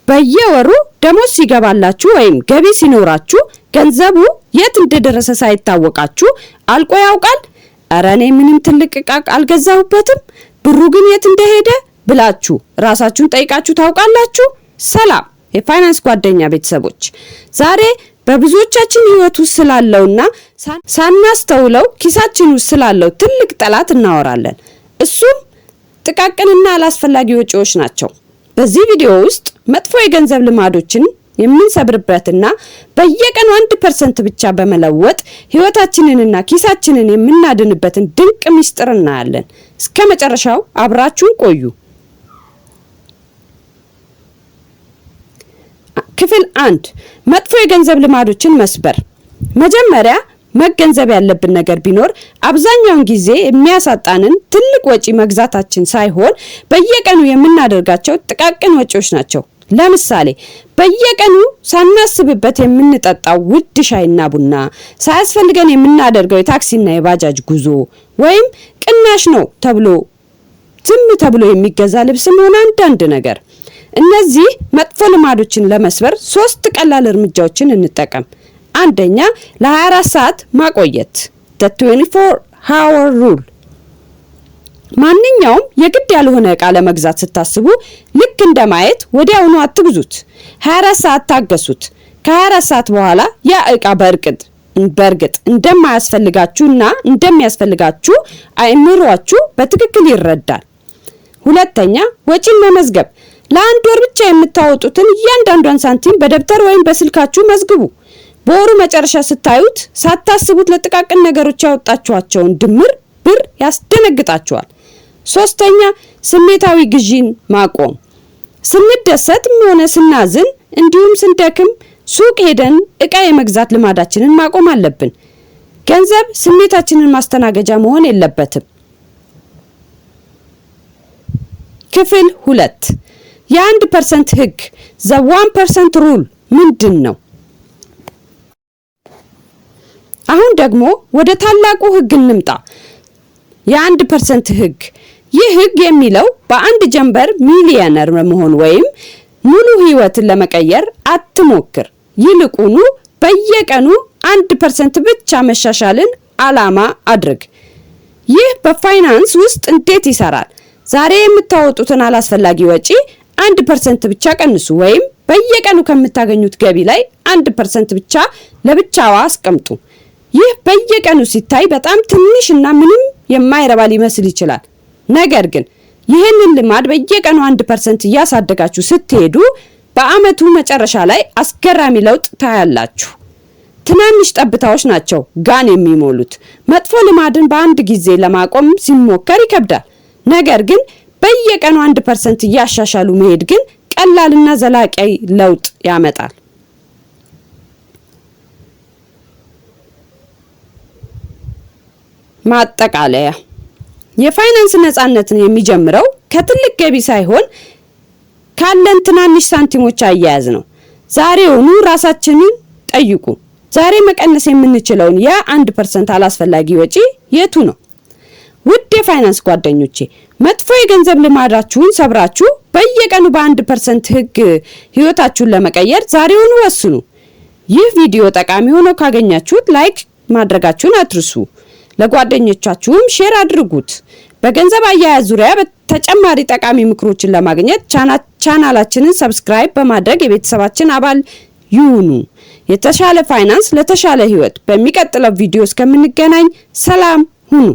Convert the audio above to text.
በየወሩ ደሞዝ ሲገባላችሁ ወይም ገቢ ሲኖራችሁ ገንዘቡ የት እንደደረሰ ሳይታወቃችሁ አልቆ ያውቃል? "እረ እኔ ምንም ትልቅ ዕቃ አልገዛሁበትም፣ ብሩ ግን የት እንደሄደ?" ብላችሁ ራሳችሁን ጠይቃችሁ ታውቃላችሁ? ሰላም የፋይናንስ ጓደኛ ቤተሰቦች፣ ዛሬ በብዙዎቻችን ህይወት ውስጥ ስላለውና ሳናስተውለው ኪሳችን ውስጥ ስላለው ትልቅ ጠላት እናወራለን። እሱም ጥቃቅንና አላስፈላጊ ወጪዎች ናቸው። በዚህ ቪዲዮ ውስጥ መጥፎ የገንዘብ ልማዶችን የምንሰብርበትና በየቀኑ 1% ብቻ በመለወጥ ህይወታችንንና ኪሳችንን የምናድንበትን ድንቅ ሚስጥር እናያለን። እስከ መጨረሻው አብራችሁን ቆዩ። ክፍል 1፣ መጥፎ የገንዘብ ልማዶችን መስበር። መጀመሪያ መገንዘብ ያለብን ነገር ቢኖር አብዛኛውን ጊዜ የሚያሳጣንን ትልቅ ወጪ መግዛታችን ሳይሆን በየቀኑ የምናደርጋቸው ጥቃቅን ወጪዎች ናቸው። ለምሳሌ በየቀኑ ሳናስብበት የምንጠጣው ውድ ሻይና ቡና፣ ሳያስፈልገን የምናደርገው የታክሲና የባጃጅ ጉዞ፣ ወይም ቅናሽ ነው ተብሎ ዝም ተብሎ የሚገዛ ልብስም ሆነ አንዳንድ ነገር። እነዚህ መጥፎ ልማዶችን ለመስበር ሶስት ቀላል እርምጃዎችን እንጠቀም። አንደኛ፣ ለ24 ሰዓት ማቆየት፣ the 24 hour rule። ማንኛውም የግድ ያልሆነ ዕቃ ለመግዛት ስታስቡ ልክ እንደ ማየት ወዲያውኑ አትግዙት። 24 ሰዓት ታገሱት። ከ24 ሰዓት በኋላ ያ ዕቃ በእርግጥ በእርግጥ እንደማያስፈልጋችሁ እና እንደሚያስፈልጋችሁ አእምሯችሁ በትክክል ይረዳል። ሁለተኛ፣ ወጪን መመዝገብ። ለአንድ ወር ብቻ የምታወጡትን እያንዳንዷን ሳንቲም በደብተር ወይም በስልካችሁ መዝግቡ። በወሩ መጨረሻ ስታዩት ሳታስቡት ለጥቃቅን ነገሮች ያወጣችኋቸውን ድምር ብር ያስደነግጣችኋል። ሶስተኛ፣ ስሜታዊ ግዢን ማቆም። ስንደሰትም ሆነ ስናዝን እንዲሁም ስንደክም ሱቅ ሄደን እቃ የመግዛት ልማዳችንን ማቆም አለብን። ገንዘብ ስሜታችንን ማስተናገጃ መሆን የለበትም። ክፍል 2፣ የ1% ህግ፣ the 1% rule ምንድን ነው? አሁን ደግሞ ወደ ታላቁ ህግ እንምጣ። የ1% ህግ። ይህ ህግ የሚለው በአንድ ጀንበር ሚሊየነር ለመሆን ወይም ሙሉ ህይወትን ለመቀየር አትሞክር። ይልቁኑ በየቀኑ 1% ብቻ መሻሻልን ዓላማ አድርግ። ይህ በፋይናንስ ውስጥ እንዴት ይሰራል? ዛሬ የምታወጡትን አላስፈላጊ ወጪ 1% ብቻ ቀንሱ ወይም በየቀኑ ከምታገኙት ገቢ ላይ 1% ብቻ ለብቻዋ አስቀምጡ። ይህ በየቀኑ ሲታይ በጣም ትንሽ እና ምንም የማይረባ ሊመስል ይችላል። ነገር ግን ይህንን ልማድ በየቀኑ 1% እያሳደጋችሁ ስትሄዱ በአመቱ መጨረሻ ላይ አስገራሚ ለውጥ ታያላችሁ። ትናንሽ ጠብታዎች ናቸው ጋን የሚሞሉት። መጥፎ ልማድን በአንድ ጊዜ ለማቆም ሲሞከር ይከብዳል። ነገር ግን በየቀኑ 1% እያሻሻሉ መሄድ ግን ቀላልና ዘላቂ ለውጥ ያመጣል። ማጠቃለያ፣ የፋይናንስ ነፃነትን የሚጀምረው ከትልቅ ገቢ ሳይሆን ካለን ትናንሽ ሳንቲሞች አያያዝ ነው። ዛሬውኑ ራሳችንን ጠይቁ። ዛሬ መቀነስ የምንችለውን የ1% አላስፈላጊ ወጪ የቱ ነው? ውድ የፋይናንስ ጓደኞቼ፣ መጥፎ የገንዘብ ልማዳችሁን ሰብራችሁ በየቀኑ በ1% ህግ ህይወታችሁን ለመቀየር ዛሬውኑ ወስኑ። ይህ ቪዲዮ ጠቃሚ ሆኖ ካገኛችሁት like ማድረጋችሁን አትርሱ። ለጓደኞቻችሁም share አድርጉት። በገንዘብ አያያዝ ዙሪያ ተጨማሪ ጠቃሚ ምክሮችን ለማግኘት ቻናላችንን subscribe በማድረግ የቤተሰባችን አባል ይሁኑ። የተሻለ ፋይናንስ ለተሻለ ህይወት። በሚቀጥለው ቪዲዮ እስከምንገናኝ ሰላም ሁኑ።